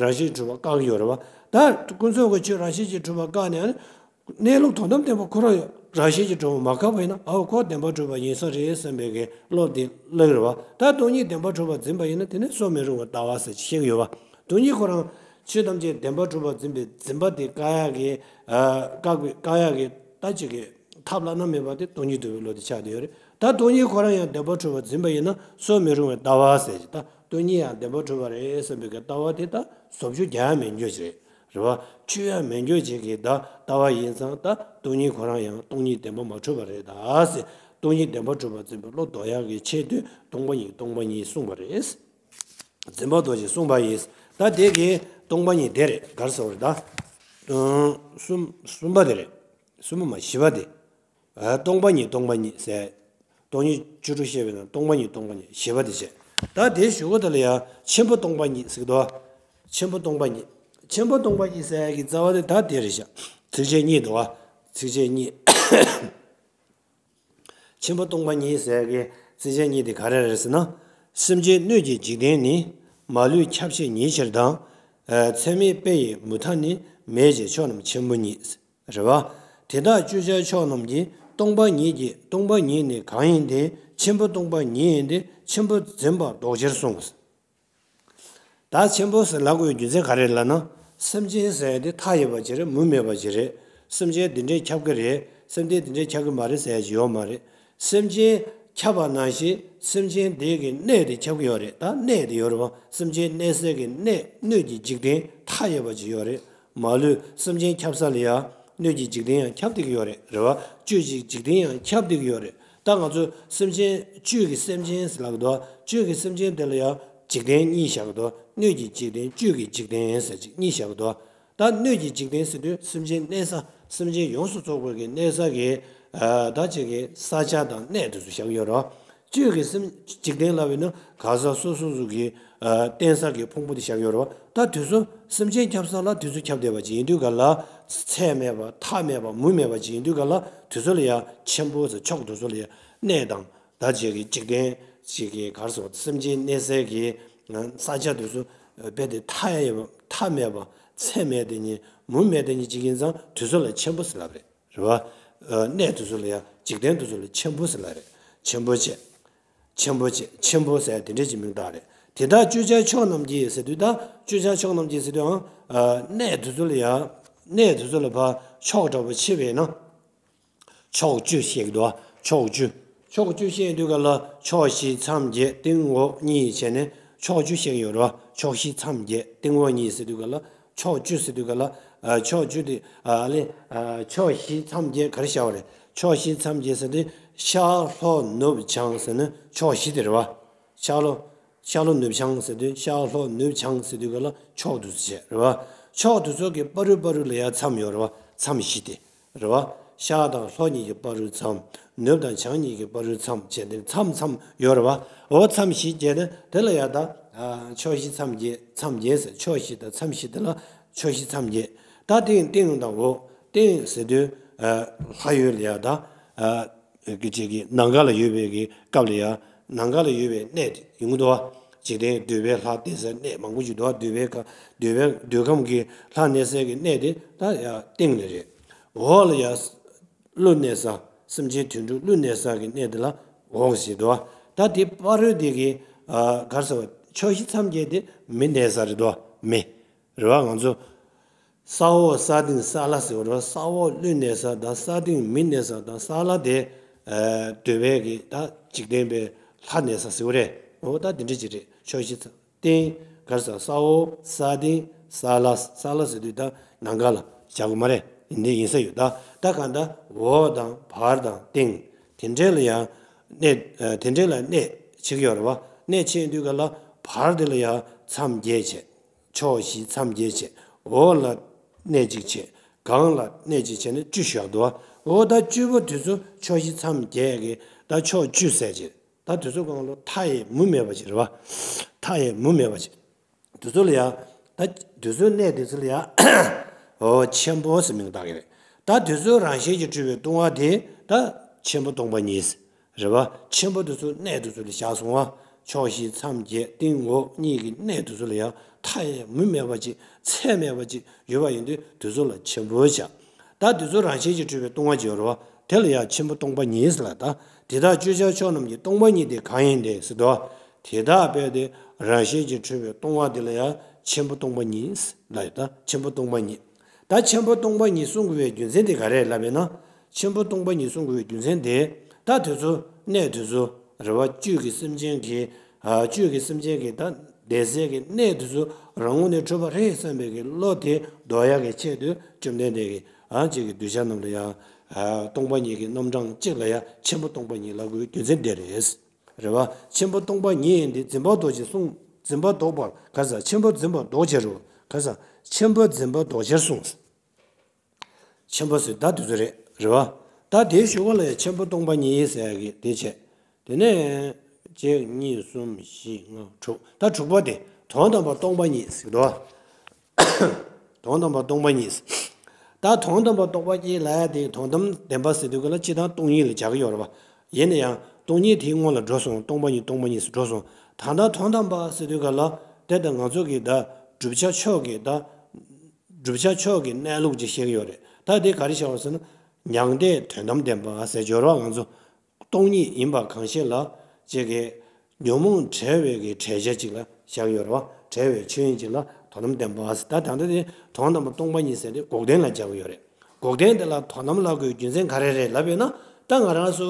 རང་བཞིན་གྲུབ་པ་བཀག་གི་ཡོད་རེད་བ། ད་ཀུན་རྫོབ་ཀྱི་ཆོས་རང་བཞིན་གྱིས་གྲུབ་པ་བཀག་ནས། གནས་ལུགས་དོན་དམ་བདེན་པ་ཁོ་རང་རང་བཞིན་གྱིས་གྲུབ་པ་མ་བཀག་པ་ཡིན་ན། ཨའོ་ཁོ་བདེན་པར་གྲུབ་པ་ཡིན་ས་རེད་བསམ་པའི་གི་བློ་དེ་སླེབས་རེད་བ། ད་སྟོང་ཉིད་བདེན་པར་གྲུབ་པར་འཛིན་པ་ཡིན་ན། དེ་ནི་སོ་མི་རུང་བའི་ལྟ་བ་ཟེར་བཤད་ཀྱི་ཡོད་བ། སྟོང་ཉིད་ཁོ་རང་ཆོས་ཐམས་ཅད་བདེན་པར་གྲུབ་པར་འཛིན་པའི་འཛིན་པ་དེ་བཀག་ཡག་གི། ཨ། བཀག་པའི་བཀག་ཡག་གི་ད་ཅིག་གི་ཐབས་བླ་ན་མེད་པ་དེ་སྟོང་ཉིད་རྟོགས་པའི་བློ་དེ་ཆགས་བསྡད་ཡོད་རེད། ད་སྟོང་ཉིད་ཁོ་རང་ཡང་བདེན་པར་གྲུབ་པར་འཛིན་པ་ཡིན་ན་སོ་མི་རུང་བའི་ལྟ་བ་ཟེར་གྱི། ད་སྟོང་ཉིད་ཡང་བདེན་པར་གྲུབ་པ་རེད་བསམ་པའི་གི་ལྟ་བ་དེ་ད་བཟོ་བཅོས་རྒྱག་ཡག་མེད་འགྱོ་ཞིག་རེད། རེད་བ། ཆོས་ཡང་མེད་འགྱོ་བྱེད་ཀྱི་ད་ལྟ་བ་ཡིན་ཙང་། ད་སྟོང་ཉིད་ཁོ་རང་ཡང་སྟོང་ཉིད་བདེན་པ་མ་གྲུབ་པ་རེད་ད་ཟེར། སྟོང་ཉིད་བདེན་པར་གྲུབ་པར་འཛིན་པའི་བློ་ལྡོག་ཡག་གི་ཆེད་དུ་སྟོང་པ་ཉིད་སྟོང་པ་ཉིད་གསུངས་པ་རེད། འཛིན་པ་ལྡོག་ཅིང་གསུངས་པ་ཡིན། ད་དེ་གི་སྟོང་པ་ཉིད་དེ་རེད། ག་རེ་ཟེར་བ་རེད་ད། གསུམ་གསུམ་པ་དེ་རེད། གསུམ་པ་མ། བཞི་པ་དེ། ཨ། སྟོང་པ་ཉིད་སྟོང་པ་ཉིད་ཟེར། སྟོང་ཉིད་བཅུ་དྲུག་བཤད་པའི་ནང་སྟོང་པ་ཉིད་སྟོང་པ་ཉིད་བཞི་པ་དེ་བཤད། ད་དེའི་གཞུག་གུ་དེ་ལ་ཡང་ཆེན་པོ་སྟོང་པ་ཉིད་ཟེར་གྱི་འདུག་ཆེན་པོ་སྟོང་པ་ཉིད། ཆེན་པོ་སྟོང་པ་ཉིད་ཟེར་གྱི་རྩ་བ་དེ་ད་དེ་རེད་ཤག་ཚིགས་བཅད་གཉིས་འདུག་བ། ཚིགས་བཅད་གཉིས། ཆེན་པོ་སྟོང་པ་ཉིད་ཟེར་གྱི་ཚིགས་བཅད་གཉིས་དེ་ག་རེ་རེད་ཟེར་ན། སེམས་ཅན་སྣོད་ཀྱི་འཇིག་རྟེན་ནི། མ་ལུས་ཁྱབ་ཞེས་ཉིད་ཕྱིར་དང་། ཨ། ཚད་མེད་དཔེ་ཡི་མུ་མཐའ་ནི། མེད་ཅེས་ཕྱོགས་རྣམས་ཆེན་པོ་ཉིད། རེད་བ། དེ་དག་བརྗོད་བྱ་མཆོག་རྣམས་ཀྱིས། སྟོང་པ་ཉིད་ཀྱི་སྟོང་པ་ཉིད་ནི་གང་ཡིན་ཏེ། ཆེན་པོ་སྟོང་པ་ཉིད་ཡིན་ཏེ། ཆེན་པོ་འཛིན་པ་ལྡོག་ཕྱིར་གསུངས། ད་ཆེན་པོ་ཟེར་ལབ་དགོས་རྒྱུ་མཚན་ག་རེ་ལབ་ན། སེམས་ཅན་ཟེར་ཡ་དེ་མཐའ་ཡས་པ་ཅིག་རེད། མུ་མེད་པ་ཅིག་རེད། སེམས་ཅན་འདི་འདྲས་ཁྱབ་ཀྱི་རེད། སེམས་ཅན་འདི་འདྲས་ཁྱབ་ཀྱི་མ་རེད་ཟེར་ཡ་ཅིག་ཡོད་མ་རེད། སེམས་ཅན་ཁྱབ་པ་ནང་བཞིན་སེམས་ཅན་དེ་གི་གནས་དེ་ཁྱབ་ཀྱི་ཡོད་རེད། ད་གནས་དེ་ཡོད་རེད་བ། སེམས་ཅན་གནས་སའི་གི་གནས། སྣོད་ཀྱི་འཇིག་རྟེན་མཐའ་ཡས་པ་ཅིག་ཡོད་རེད། མ་ལུས་སེམས་ཅན་ཁྱབ་ས་ལ་ཡ་སྣོད་ཀྱི་འཇིག་རྟེན་ཡང་ཁྱབ་བསྡད་ཀྱི་ཡོད་རེད། རེད་བ། བཅུད་ཀྱི་འཇིག་རྟེན་ཡང་ཁྱབ་བསྡད་ཀྱི་ཡོད་རེད། ད་ང་ཚོ་སེམས་ཅན་བཅུད་ཀྱི་སེམས་ཅན་ཟེར་ལབ་ཀྱི་འདུག་བཅུད་ཀྱི་སེམས་ཅན་དེ་ལ་ཡང་འཇིག་རྟེན་གཉིས་བཞག་གི་འདུག་སྣོད་ཀྱི་འཇིག་རྟེན། བཅུད་ཀྱི་འཇིག་རྟེན་ཟེར་ཅིག་གཉིས་བཞག་གི་འདུག་ད་སྣོད་ཀྱི་འཇིག་རྟེན་ཟེར་དུས་སེམས་ཅན་གནས་ས། སེམས་ཅན་ཡོངས་སུ་རྫོགས་པའི་གི་གནས་ས་གི། ཨ། ད་ཅིག་གི་ས་ཆ་དང་གནས་དེ་ཚོ་བཞག་ཡོད་རེད། བཅུད་ཀྱི་སེམས་འཇིག་རྟེན་ལབ་པ་ཡིན་ན་གང་ཟག་སོ་སོ་སོ་གི། ཨ། རྟེན་ས་གི་ཕུང་པོ་དེ་བཞག་ཡོད་རེད། ད་དེ་ཚོ་སེམས་ཅན་ཁྱབ་ས་ལ་དེ་ཚོ་ཁྱབ་བསྡད་པ་ཅིག་ཡིན་དུས་ག་ལ། ཚད་མེད་པ། མཐའ་མེད་པ། མུ་མེད་པ་ཅིག་ཡིན་དུས་ག་ལ། དེ་ཚོ་ལ་ཡང་ཆེན་པོ་ཟེར། ཕྱོགས་དེ་ཚོ་ལ་ཡང་གནས་དང་། ད་ཅིག་གི་འཇིག་རྟེན་ཅིག་གི་ག་རེ་ཟེར་བ། སེམས་ཅན་གནས་སའི་གི་ས་ཆ་དེ་ཚོ་རྦད་དེ་མཐའ་ཡས་པ། མཐའ་མེད་པ། ཚད་མེད་དེ་ཉིད། མུ་མེད་དེ་ཉིད་ཅིག་ཡིན་ཙང་དེ་ཚོ་ལ་ཆེན་པོ་ཟེར་ལབ་རེད། རེད་བ། ཨ། གནས་དེ་ཚོ་ལ་ཡང་། འཇིག་རྟེན་དེ་ཚོ་ལ་ཆེན་པོ་ཟེར་ལབ་རེད། ཆེན་པོ་བྱས། ཆེན་པོ་བྱས། ཆེན་པོ་ཟེར་དེ་འདྲས་ཀྱི་མིང་བཏགས་རེད། དེ་དག་བརྗོད་བྱ་མཆོག་རྣམས་ཀྱིས་ཟེར་དུས། ད་བརྗོད་བྱ་མཆོག་རྣམས་ཀྱིས་ཟེར་དུས་ཨང་། ཨ། གནས་དེ་ཚོ་ལ་ཡང་། གནས་དེ་ཚོ་ལ་ཕར་ཕྱོགས་འདྲ་པོ་ཕྱེ་བས་ན། ཕྱོགས་བཅུ་བཤད་ཀྱི་འདུག་ཕྱོགས་བཅུ། ཕྱོགས་བཅུ་བཤད་དུས་ག་ལ། ཕྱོགས་བཞི་མཚམས་བརྒྱད། སྟེང་འོག་གཉིས་བྱས་ནས་ཕྱོགས་བཅུ་བཤད་ཀྱི་ཡོད་རེད་བ། ཕྱོགས་བཞི་མཚམས་བརྒྱད། སྟེང་འོག་གཉིས་ཟེར་དུས་ག་ལ། ཕྱོགས་བཅུ་ཟེར་དུས་ག་ལ། ཨ། ཕྱོགས་བཅུ་དེ། ཨ། ལེ། ཨ། ཕྱོགས་བཞི་མཚམས་བརྒྱད་ག་རེ་བྱ་བ་རེད། ཕྱོགས་བཞི་མཚམས་བརྒྱད་ཟེར་དུས་ཤར་ལྷོ་ནུབ་བྱང་ཟེར་ནས་ཕྱོགས་བཞི་དེ་རེད་བ། ཤར་ལྷོ། ཤར་ལྷོ་ནུབ་བྱང་ཟེར་དུས། ཤར་ལྷོ་ནུབ་བྱང་ཟེར་དུས་ག་ལ་ཕྱོགས་དེ་ཚོ་བྱས་རེད་བ། ཕྱོགས་དེ་ཚོ་གི་བར་དུ་བར་དུ་ལ་ཡང་མཚམས་ཡོད་རེད་བ། མཚམས་བཞི་དེ། རེད་བ། ཤར་དང་ལྷོ་གཉིས་ཀྱི་བར་དུ་མཚམས། ནུབ་དང་བྱང་གཉིས་ཀྱི་བར་དུ་མཚམས་བྱས་ཏེ་མཚམས་མཚམས་ཡོད་རེད་བ། འོ་མཚམས་བཞི་བྱས་ཏེ་དེ་ལ་ཡང་ད། ཨ། ཕྱོགས་བཞི་མཚམས་བརྒྱད། མཚམས་བརྒྱད་ཟེར། ཕྱོགས་བཞི་དང་མཚམས་བཞི་དེ་ལ་ཕྱོགས་བཞི་མཚམས་བརྒྱད། ད་སྟེང་སྟེང་དང་འོག་སྟེང་ཟེར་དུས། ཨ། ལྷ་ཡུལ་ལ་ཡང་ད། ཨ། གི་ཅིག་གི་ནམ་མཁའ་ལ་ཡོད་པའི་གི་སྐབས་ལ་ཡང་ནམ་མཁའ་ལ་ཡོད་པའི་གནས་དེ་ཡོང་གི་འདུག་བ། འཇིག་རྟེན་འདོད་པའི་ལྷ་གནས་སའི་གནས་མང་པོ་ཞིག་འདུག་བ། འདོད་པའི་ག་འདོད་པའི་འདོད་ཁམས་ཀྱི་ལྷ་གནས་སའི་གི་གནས་དེ་ད་ཡང་སྟེང་ལ་རེད། འོག་ལ་ཡང་ཀླུ་གནས་ས། སེམས་ཅན་དུད་འགྲོ་ཀླུ་གནས་ས་གི་གནས་དེ་ལ་འོག་ཟེར་འདུག་བ། ད་དེ་བར་དེ་གི། ཨ། ག་རེ་ཟེར་བ། ཕྱོགས་བཞི་མཚམས་བརྒྱད་དེ་མི་གནས་ས་རེད་འདུག་བ། མི། རེད་བ། ང་ཚོ་ས་འོག་ས་སྟེང་ས་བླ་ཟེར་བ་རེད་བ། ས་འོག་ཀླུ་གནས་ས་དང་ས་སྟེང་མི་གནས་ས་དང་ས་བླ་དེ། ཨ། འདོད་པའི་གི་ད་འཇིག་རྟེན་པའི་ ལྷ་གནས་ས་ཟེར་བ་རེད། འོ་ད་དེ་འདྲ་ཅིག་རེད། ཕྱོགས་བཞི་ཚང་སྟེང་གར་ས་ས་འོག་ས་སྟེང་ས་བླ། ས་བླ་ཟེར་དུས་ད་ནམ་མཁའ་ལ་བཞག་གི་མ་རེད། འདི་ཡིན་ས་ཡོད། ད་ད་གང་ལྟར་འོག་དང་བར་དང་སྟེང་དེ་འདྲ་ལ་ཡང་གནས། དེ་འདྲ་ལ་གནས་བྱེད་ཀྱི་ཡོད་རེད་བ། གནས་བྱེད་དུས་ག་ལ་བར་དེ་ལ་ཡང་མཚམས་བརྒྱད་བྱས། ཕྱོགས་བཞི་མཚམས་བརྒྱད་བྱས། འོག་ལ་གནས་གཅིག་བྱས། སྒང་ལ་གནས་གཅིག་བྱས་ནས་བཅུ་བཞག་འདུག་བ། འོ་ད་བཅུ་པོ་དེ་ཚོ་ཕྱོགས་བཞི་མཚམས་བརྒྱད་ཀྱི་ད་ཕྱོགས་བཅུ་ཟེར་བྱས། ད་དེ་ཚོ་གང་ལོ་མཐའ་ཡས་མུ་མེད་པ་ཅིག་རེད་བ། མཐའ་ཡས་མུ་མེད་པ་ཅིག་དེ་ཚོ་ལ་ཡང་ད་དེ་ཚོའི་གནས་དེ་ཚོ་ལ་ཡང་འོ་ཆེན་པོ་ཟེར་མིང་བཏགས་ཀྱི་རེད། ད་དེ་ཚོའི་རང་བཞིན་གྱིས་གྲུབ་པའི་ལྟུང་བ་དེ་ད་ཆེན་པོ་སྟོང་པ་ཉིད་རེད་བ། ཆེན་པོ་དེ་ཚོའི་གནས་དེ་ཚོ་ལ་བཞག་སོང་བ། ཕྱོགས་བཞི་མཚམས་བརྒྱད་སྟེང་འོག་གཉིས་ཀྱི་གནས་དེ་ཚོ་ལ་ཡང་མཐའ་ཡས་མུ་མེད་པ་ཅིག་ཚད་མེད་པ་ཅིག་ཡོད་པ་ཡིན་དུས་དེ་ཚོ་ལ་ཆེན་པོ་བྱ། ད་དེ་ཚོ་རང་བཞིན་གྱིས་གྲུབ་པའི་ལྟུང་བ་ཅིག་ཡོད་རེད་བ། དེ་ལ་ཡང་ཆེན་པོ་སྟོང་པ་ཉིད་ཟེར་ལ། ད་དེ་དག་གཅོད་བྱ་ཕྱོགས་རྣམས་ཀྱི་སྟོང་པ་ཉིད་དེ་གང་ཡིན་ཏེ་ཟེར་དུས། དེ་དག་རྦད་དེ་རང་བཞིན་གྱིས་གྲུབ་པའི་ལྟུང་བ་དེ་ལ་ཡང་ཆེན་པོ་སྟོང་པ་ཉིད་ཟེར་ལ། ད་ཆེན་པོ་སྟོང་པ་ཉིད། ད་ཆེན་པོ་སྟོང་པ་ཉིད་གསུང་དགོས་པའི་རྒྱུ་མཚན་དེ་ག་རེ་རེད་ལབ་པས་ན། ཆེན་པོ་སྟོང་པ་ཉིད་གསུང་དགོས་པའི་རྒྱུ་མཚན་དེ། ད་དེ་ཚོ་གནས་དེ་ཚོ་རེད་བ། བཅུད་ཀྱི་སེམས་ཅན་གྱི་ཨ་བཅུད་ཀྱི་སེམས་ཅན་གྱི་ད་བདེ་གསལ་གྱི་གནས་དེ་ཚོ་རང་ངོས་ནས་འཕྲོད་པ་རེད་བསམ་པའི་གི་བློ་དེ་ལྡོག་ཡག་གི་ཆེད་དུ་བཅོམ་ལྡན་འདས་ཀྱིས་ཨ་གཅིག་གི་གདུལ་བྱ་རྣམས་ལ་ཡང་ཨ་སྟོང་པ་ཉིད་ཀྱི་རྣམ་གྲངས་གཅིག་ལ་ཡང་ཆེན་པོ་སྟོང་པ་ཉིད་ལབ་དགོས་པའི་རྒྱུ་མཚན་དེ་རེད། རེད་བ། ཆེན་པོ་སྟོང་པ་ཉིད་ཡིན་ཏེ་འཛིན་པ་ལྡོག་ཕྱིར་གསུངས། འཛིན་པ་ལྡོག་པར་ག་ས། ཆེན་པོ་འཛིན་པ་ལྡོག་ཕྱིར་རོ། ག་ས། ཆེན་པོ་འཛིན་པ་ལྡོག་ཕྱིར་གསུངས། ཆེན་པོ་ཟེར་ད་དེ་ཚོ་རེད། རེད་བ། ད་དེའི་གཞུག་གུ་ལ་ཆེན་པོ་སྟོང་པ་ཉིད་ཟེར་གི་དེ་བྱས། དེ་ནས་གཅིག་གཉིས་གསུམ་བཞི་ལྔ་དྲུག་ད་དྲུག་པ་དེ་དོན་དམ་པ་སྟོང་པ་ཉིད་ཟེར་གི་འདུག་བ། དོན་དམ་པ་སྟོང་པ་ཉིད། ད་དོན་དམ་པ་སྟོང་པ་ཉིད་ལབ་ཡ་དེ་དོན་དམ་བདེན་པ་ཟེར་དུས་ག་ལ་སྤྱིར་བཏང་སྟོང་ཉིད་ལ་སྦྱར་གི་ཡོད་རེད་བ། ཡིན་ན་ཡང་སྟོང་ཉིད་དེའི་སྔོན་ལ་འགྲོ་སོང་། སྟོང་པ་ཉིད་སྟོང་པ་ཉིད་ཟེར་འགྲོ་སོང་། ད་ལྟ་དོན་དམ་པ་ཟེར་དུས་ག་ལ་དེ་ད་ང་ཚོ་གི་ད་བསྒྲུབ་བྱ་མཆོག་གི་ད་བསྒྲུབ་བྱ་མཆོག་གི་གནས་ལུགས་ཅིག་བཤད་ཀྱི་ཡོད་རེད། ད་དེ་ག་རེ་བཤད་པ་ཟེར་ན། མྱང་འདས་དོན་དམ་བདེན་པ་ཟེར་གྱི་ཡོད་རེད་བ། ང་ཚོ་སྟོང་ཉིད་ཡིན་པ་གང་ཤེས་ལ་ཅིག་གི་ཉོན་མོངས་བྲལ་བའི་གི་བྲལ་བྱ་ཅིག་ལ་བཞག་ཡོད་རེད་བ། བྲལ་བའི་ཆོས་ཉིད་ཅིག་ལ་དོན་དམ་བདེན་པ་ཟེར། ད་ད་ལྟ་དེ་དོན་དམ་པ་སྟོང་པ་ཉིད་ཟེར་ཏེ་འགོག་བདེན་ལ་སྦྱར་གྱི་ཡོད་རེད། འགོག་བདེན་དེ་ལ་དོན་དམ་ལབ་དགོས་རྒྱུ་མཚན་ག་རེ་རེད་ལབ་ཡོད་ན། ད་ང་རང་ཚོ་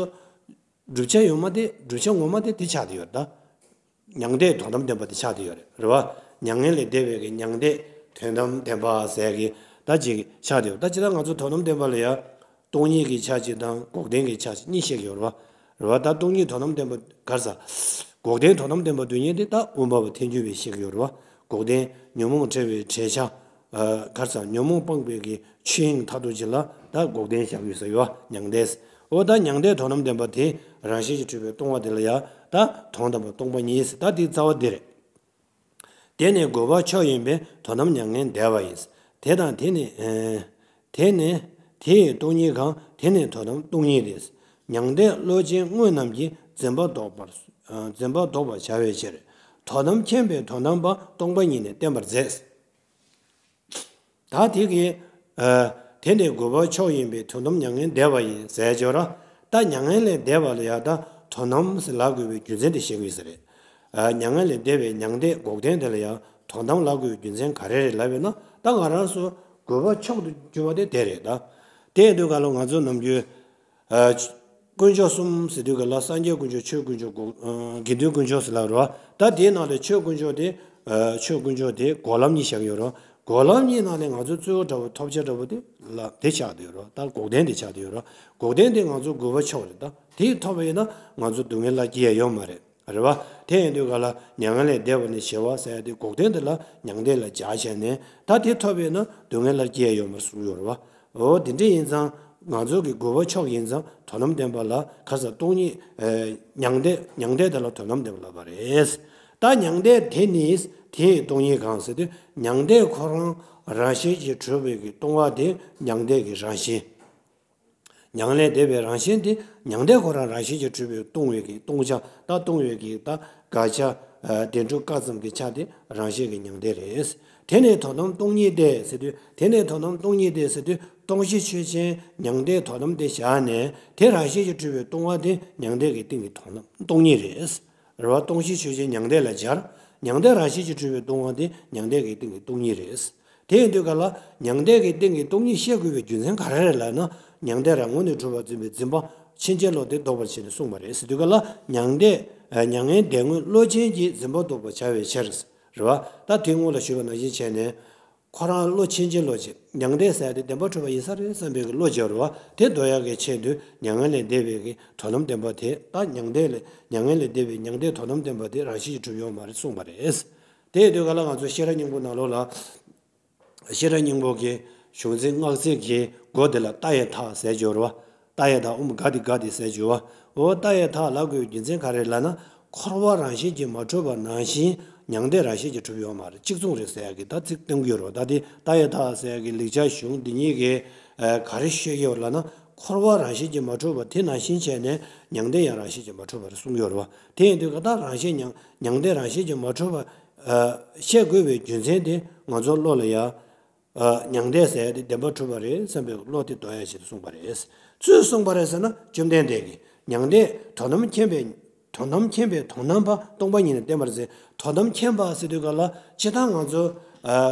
བསྒྲུབ་བྱ་ངོ་མ་དེ་བསྒྲུབ་བྱ་ངོ་མ་དེ་དེ་ཆགས་བསྡད་ཡོད་རེད་ད། མྱང་འདས་དོན་དམ་བདེན་པ་དེ་ཆགས་བསྡད་ཡོད་རེད། རེད་བ། མྱ་ངན་ལས་འདས་པའི་གི་མྱང་འདས་དོན་དམ་བདེན་པ་ཟེར་གི་ད་ཅིག་ཆགས་བསྡད་ཡོད། ད་ཅི་ལྟར་ང་ཚོ་དོན་དམ་བདེན་པ་ལ་ཡང་སྟོང་ཉིད་ཀྱི་ཆ་གཅིག་དང་འགོག་བདེན་གྱི་ཆ་གཅིག་གཉིས་བཤད་ཀྱི་ཡོད་རེད་བ། རེད་བ། ད་སྟོང་ཉིད་དོན་དམ་བདེན་པ་ག་རེ་ཟ། འགོག་བདེན་དོན་དམ་བདེན་པ་སྡུད་མཁན་དེ་ད་དབུ་མ་པ་ཐལ་འགྱུར་བས་བཤད་ཀྱི་ཡོད་རེད་བ། འགོག་བདེན་ཉོན་མོངས་བྲལ་བའི་བྲལ་བྱ། ཨ་ག་རེ་ཟ། ཉོན་མོངས་སྤངས་པའི་གི་ཆོས་དབྱིངས་མཐར་ཐུག་ཅིག་ལ་ད་འགོག་བདེན་བཞག་ཡོད་ས་ཡོད་བ། མྱང་འདས། འོ་ད་མྱང་འདས་དོན་དམ་བདེན་པ་དེ་རང་བཞིན་གྱིས་གྲུབ་པའི་ལྟུང་བ་དེ་ལ་ཡང་ད་དོན་དམ་པ་སྟོང་པ་ཉིད་ཟེར། ད་དེའི་རྩ་བ་འདི་རེད། དེ་ནི་རྒོལ་བ་མཆོག་ཡིན་པས་དོན་དམ་མྱ་ངན་འདས་པ་ཡིན། དེ་དང་དེ་ནི། ཨེ། དེ་ནི་དེ་ཡི་སྟོང་ཉིད་གང་། དེ་ནི་དོན་དམ་སྟོང་ཉིད་དེ། མྱང་འདས་བློ་ཅན་དངོས་རྣམས་ཀྱིས། འཛིན་པ་ལྡོག་པར། ཨ་འཛིན་པ་ལྡོག་པར་བྱ་བའི་ཕྱིར། དོན་དམ་མཁྱེན་པས་དོན་དམ་པ། སྟོང་པ་ཉིད་ནི་བསྟན་པར་མཛད། ད་དེ་གི། ཨ་དེ་ནི་རྒོལ་བ་མཆོག་ཡིན་པས་དོན་དམ་མྱ་ངན་འདས་པ་ཡིན་ཟེར་བྱས་ར། ད་མྱ་ངན་ལས་འདས་པ་ལ་ཡང་ད་དོན་དམ་ཟེར་ལབ་དགོས་པའི་རྒྱུ་མཚན་དེ་བཤད་ཀྱི་ཡོད་ས་རེད། ཨ་མྱ་ངན་ལས་འདས་པའི་མྱང་འདས་འགོག་བདེན་དེ་ལ་ཡང་དོན་དམ་ལབ་དགོས་པའི་རྒྱུ་མཚན་ག་རེ་རེད་ལབ་ཡོད་ན། ད་ང་རང་ཚོ་རྒོལ་བ་མཆོག་ཏུ་གྱུར་པ་དེ་དེ་རེད་ད། དེ་ཡིན་དུས་ག་ལ་ང་ཚོ་ནམ་རྒྱུན། ཨ་དཀོན་མཆོག་གསུམ་ཟེར་དུས་ག་ལ་སངས་རྒྱས་དཀོན་མཆོག་ཆོས་དཀོན་མཆོག་དགེ་དགེ་འདུན་དཀོན་མཆོག་ཟེར་ལབ་རོ། ད་དེའི་ནང་ལས་ཆོས་དཀོན་མཆོག་དེ། ཨ་ཆོས་དཀོན་མཆོག་དེ་འགོག་ལམ་གཉིས་བཞག་ཡོད་རོ། འགོག་ལམ་གཉིས་ནང་ལས་ང་ཚོ་གཙོ་བོ་འདྲ་བོ་ཐོབ་བྱ་འདྲ་བོ་དེ་ལ་དེ་ཆགས་བསྡད་ཡོད་རོ། ད་འགོག་བདེན་དེ་ཆགས་བསྡད་ཡོད་རོ། འགོག་བདེན་དེ་ང་ཚོ་རྒོལ་བ་མཆོག་རེད་ད། དེ་ཐོབ་པ་ཡིན་ན་ང་ཚོ་སྡུག་བསྔལ་ལ་སྐྱེ་ཡ་ཡོད་མ་རེད། རེད་བ། དེ་ཡིན་དུས་ག་ལ་མྱ་ངན་ལས་འདས་པ་ནི་ཞི་བ་ཟེར་ཡ་དེ་འགོག་བདེན་དེ་ལ་མྱང་འདས་ལ་སྦྱར་བྱས་ནས་ད་དེ་ཐོབ་པ་ཡིན་ན་སྡུག་བསྔལ་ལ་སྐྱེ་ཡ་ཡོད་མ་རེད་གསུངས་ཡོད་རེད་བ། འོ་དེ་འདྲ་ཡིན་ཙང་ང་ཚོ་གི་རྒོལ་བ་མཆོག་ཡིན་ཙང་དོན་དམ་བདེན་པ་ལ་ག་ས་སྟོང་ཉིད། ཨེ་མྱང་འདས་མྱང་འདས་དེ་ལ་དོན་དམ་བདེན་པ་ལབ་པ་རེད། ད་མྱང་འདས་དེ་ནི་དེ་ཡི་སྟོང་ཉིད་གང་ཟེར་དུས་མྱང་འདས་ཁོ་རང་རང་བཞིན་གྱིས་གྲུབ་པའི་གི་ལྟུང་བ་དེ་མྱང་འདས་ཀྱི་རང་བཞིན། མྱ་ངན་ལས་འདས་པའི་རང་བཞིན་དེ་མྱང་འདས་ཁོ་རང་རང་བཞིན་གྱིས་གྲུབ་པའི་ལྟུང་བའི་གི་ལྟུང་བྱ་ད་ལྟུང་བའི་གི་ད་དགག་བྱ། ཨ་བདེན་གྲུབ་བཀག་ཙམ་གྱི་ཆ་དེ་རང་བཞིན་གྱི་མྱང་འདས་རེད། དེ་ནས་དོན་དམ་སྟོང་ཉིད་དེ་ཟེར་དུས་དེ་ནས་དོན་དམ་སྟོང་ཉིད་དེ་ཟེར་དུས་སྟོང་གཞི་ཆོས་ཅན་མྱང་འདས་དོན་དམ་དེ་བཞག་ནས་དེ་རང་བཞིན་གྱིས་གྲུབ་པའི་ལྟུང་བ་དེ་མྱང་འདས་ཀྱི་སྟེང་གི་དོན་དམ་སྟོང་ཉིད་རེད། རེད་བ། སྟོང་གཞི་ཆོས་ཅན་མྱང་འདས་ལ་སྦྱར། མྱང་འདས་རང་བཞིན་གྱིས་གྲུབ་པའི་ལྟུང་བ་དེ་མྱང་འདས་ཀྱི་སྟེང་གི་སྟོང་ཉིད་རེད། དེ་ཡིན་དུས་ག་ལ་མྱང་འདས་ཀྱི་སྟེང་གི་སྟོང་ཉིད་བཤད་དགོས་པའི་རྒྱུ་མཚན་ག་རེ་རེད་ལབ་ན། མྱང་འདས་རང་ངོས་ནས་གྲུབ་པར་འཛིན་པའི་འཛིན་པ་ ཕྱིན་ཅི་ལོག་དེ་ལྡོག་པར་བྱས་ནས་གསུངས་པ་རེད་ཟེར་དུས་ག་ལ། མྱང་འདས། མྱ་ངན་འདས་དངོས་བློ་ཅན་གྱི་འཛིན་པ་ལྡོག་པར་བྱ་བའི་ཕྱིར། རེད་བ། ད་དེ་སྔོན་ལ་ཞུས་པ་ནང་བཞིན་བྱས་ནས། ཁོ་རང་བློ་ཕྱིན་ཅི་ལོག་ཅིག་མྱང་འདས་ཟེར་ཡ་དེ་བདེན་པར་གྲུབ་པ་ཡིན་ས་རེད་བསམ་པའི་གི་བློ་སྦྱོར་བ་དེ་འདོར་ཡག་གི་ཆེད་དུ་མྱ་ངན་ལས་འདས་པའི་གི་དོན་དམ་བདེན་པ་དེ། ད་མྱང་འདས་ལས་མྱ་ངན་ལས་འདས་པའི་མྱང་འདས་དོན་དམ་བདེན་པ་དེ་རང་བཞིན་གྱིས་གྲུབ་ཡོད་མ་རེད་གསུངས་པ་རེད། དེ་ཡིན་དུས་ག་ལ་ང་ཚོ་ཤེས་རབ་སྙིང་པོ་ནང་ལོགས་ལ། ཤེས་རབ་སྙིང་པོ་གི་གཞུང་ཚིག་སྔགས་ཚིག་གི་མགོ་དེ་ལ་ལྟ་ཡི་མཐའ་ཟེར་སྦྱོར་བ། ལྟ་ཡི་མཐའ་ཨུ་མ་ག་དི་ག་དི་ཟེར་སྦྱོར་བ། འོ་ལྟ་ཡི་མཐའ་ལབ་དགོས་པའི་རྒྱུ་མཚན་ག་རེ་ལབ་ན། འཁོར་བ་རང་བཞིན་གྱིས་མ་གྲུབ་པ་ནང་བཞིན་མྱང་འདས་རང་བཞིན་གྱིས་གྲུབ་ཡོད་མ་རེད། གཅིག་མཚུངས་རེད་ཟེར་ཡག་གི་ད་ཚིག་གཏོང་གི་ཡོད་རེད་བ། ད་དེ་ལྟ་ཡི་མཐའ་ཟེར་ཡག་གི་ལེགས་སྦྱར་གཞུང་འདི་ཉིད་ཀྱིས་ག་རེ་བཤད་ཀྱི་ཡོད་ལབ་ན། འཁོར་བ་རང་བཞིན་གྱིས་མ་གྲུབ་པ་དེ་ནང་བཞིན་བྱས་ནས་མྱང་འདས་ཡང་རང་བཞིན་གྱིས་མ་གྲུབ་པ་རེད་གསུངས་ཡོད་རེད་བ། དེ་ཡིན་དུས་ག་ད་རང་བཞིན་མྱང་མྱང་འདས་རང་བཞིན་གྱིས་མ་གྲུབ་པ་བཤད་དགོས་པའི་རྒྱུ་མཚན་དེ་ང་ཚོ་བློ་ལ་ཡ། མྱང་འདས་ཟེར་ཡ་དེ་བདེན་པར་གྲུབ་པ་རེད་བསམ་པའི་བློ་དེ་འདོར་ཡ་ཆེད་དུ་གསུངས་པ་རེད། སུས་གསུངས་པ་རེད་ཟེར་ན། བཅོམ་ལྡན་འདས་ཀྱིས། མྱང་འདས་དོན་དམ་མཁྱེན་པའི་དོན་དམ་མཁྱེན་པའི་དོན་དམ་པ་སྟོང་པ་ཉིད་ནི་བསྟན་པར་མཛད། དོན་དམ་མཁྱེན་པ་ཟེར་དུས་ག་ལ་སྤྱིར་བཏང་ང་ཚོ་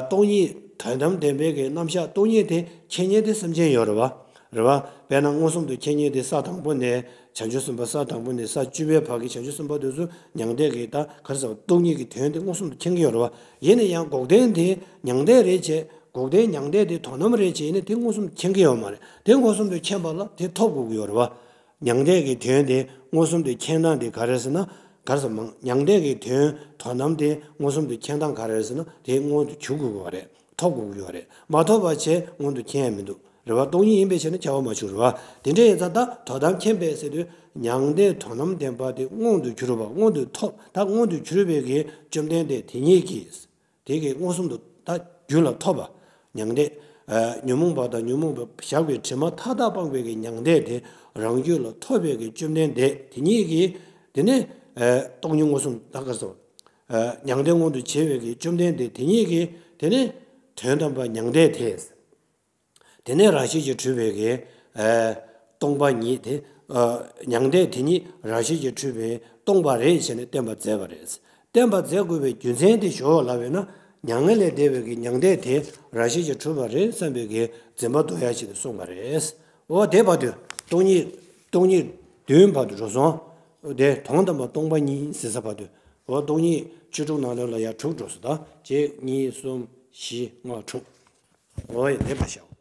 སྟོང་ཉིད་དོན་དམ་བདེན་པའི་གི་རྣམ་གཞག་སྟོང་ཉིད་དེ་མཁྱེན་མཁན་དེ་སེམས་ཅན་ཡོད་རེད་བ། རེད་བ། དཔེར་ན་མངོན་སུམ་དུ་མཁྱེན་མཁན་དེ་ས་དང་པོ་ནས་བྱང་ཆུབ་སེམས་དཔའ། ས་དང་པོ་ནས་ས་བཅུ་པའི་བར་གྱི་བྱང་ཆུབ་སེམས་དཔའ་དེ་ཚོ་མྱང་འདས་ཀྱི་ད་ག་རེ་ཟེར་བ། སྟོང་ཉིད་ཀྱི་དོན་དེ་མངོན་སུམ་དུ་མཁྱེན་གྱི་ཡོད་རེད་བ། ཡིན་ན་ཡང་འགོག་བདེན་དེ་མྱང་འདས་རེད་བྱས། འགོག་བདེན་མྱང་འདས་དེ་དོན་དམ་རེད་བྱས་ཡིན་ན་དེ་མངོན་སུམ་དུ་མཁྱེན་གྱི་ཡོད་མ་རེད། དེ་མངོན་སུམ་དུ་མཁྱེན་པ་ལ་དེ་ཐོབ་དགོས་ཀྱི་ཡོད་རེད་བ། མྱང་འདས་ཀྱི་དོན་དེ་མངོན་སུམ་དུ་མཁྱེན་སྟངས་དེ་ག་རེ་ཟེར་ན། ག་རེ་ཟེར་མང་། མྱང་འདས་ཀྱི་དོན་དོན་དམ་དེ་མངོན་སུམ་དུ་མཁྱེན་སྟངས་ག་རེ་ཟེར་ན། དེ་མངོན་དུ་གྱུར་དགོས་ཀྱི་ཡོད་རེད། ཐོབ་དགོས་ཀྱི་ཡོད་རེད། མ་ཐོབ་པ་བྱས་མངོན་དུ་མཁྱེན་ཡ་མི་འདུག་རེད་བ། སྟོང་ཉིད་ཡིན་པའི་ཕྱིར་ན་ཁྱབ་པ་མ་བྱུང་རེད་བ། དེ་འདྲ་ཡིན་ཙང་ད་དོན་དམ་མཁྱེན་པས་ཟེར་དུས་མྱང་འདས་དོན་དམ་བདེན་པ་དེ་མངོན་དུ་གྱུར་པ། མངོན་དུ་ཐོབ། ད་མངོན་དུ་གྱུར་པའི་གི་བཅོམ་ལྡན་འདས་དེ་ཉིད་ཀྱིས། དེ་གི་མངོན་སུམ་དུ་ད་རྒྱུད་ལ་ཐོབ་པ། མྱང་འདས། ཨ། ཉོན་མོངས་པ་དང་ཉོན་མོངས་པའི་ཞགས་པའི་དྲི་མ་མཐའ་དག་སྤངས་པའི་གི་མྱང་འདས་དེ་རང་རྒྱུད་ལ་ཐོབ་པའི་གི་བཅོམ་ལྡན་འདས་དེ་ཉིད་ཀྱིས། དེ་ནས། ཨ། སྟོང་ཉིད་མངོན་སུམ་ད་ག་རེ་ཟེར། ཨ། མྱང་འདས་མངོན་དུ་བྱེད་པའི་གི་བཅོམ་ལྡན་འདས་དེ་ཉིད་ཀྱིས་དེ་ནས་དོན་དམ་པ་མྱང་འདས་དེ། དེ་ནས་རང་བཞིན་གྱིས་གྲུབ་པའི་གི། ཨ། སྟོང་པ་ཉིད་དེ། ཨ། མྱང་འདས་དེ་ཉིད་རང་བཞིན་གྱིས་གྲུབ་པའི་སྟོང་པ་རེད་ཟེར་ནས་བསྟན་པ་མཛད་པ་རེད། བསྟན་པ་མཛད་དགོས་པའི་རྒྱུ་མཚན་དེ་ཞོག་ལབ་པས་ན། མྱ་ངན་ལས་འདས་པའི་གི་མྱང་འདས་དེ་རང་བཞིན་གྱིས་གྲུབ་པ་རེད་བསམ་པའི་གི་འཛིན་པ་འདོར་ཡ་ཞིག་ཏུ་གསུངས་པ་རེད། འོ་དེ་བར་དུ་སྟོང་ཉིད། སྟོང་ཉིད་བདུན་བར་དུ་འགྲོ་སོང་། དེ་དོན་དམ་པ་སྟོང་པ་ཉིད་ཟེར་ས་བར་དུ། འོ་སྟོང་ཉིད་བཅུ་དྲུག་ནང་ལོགས་ལ་ཡ་དྲུག་འགྲོ་སོང་། ད་གཅིག་གཉིས་གསུམ་བཞི་ལྔ་དྲུག་འོ་ཡ་དེ་བར་བཞག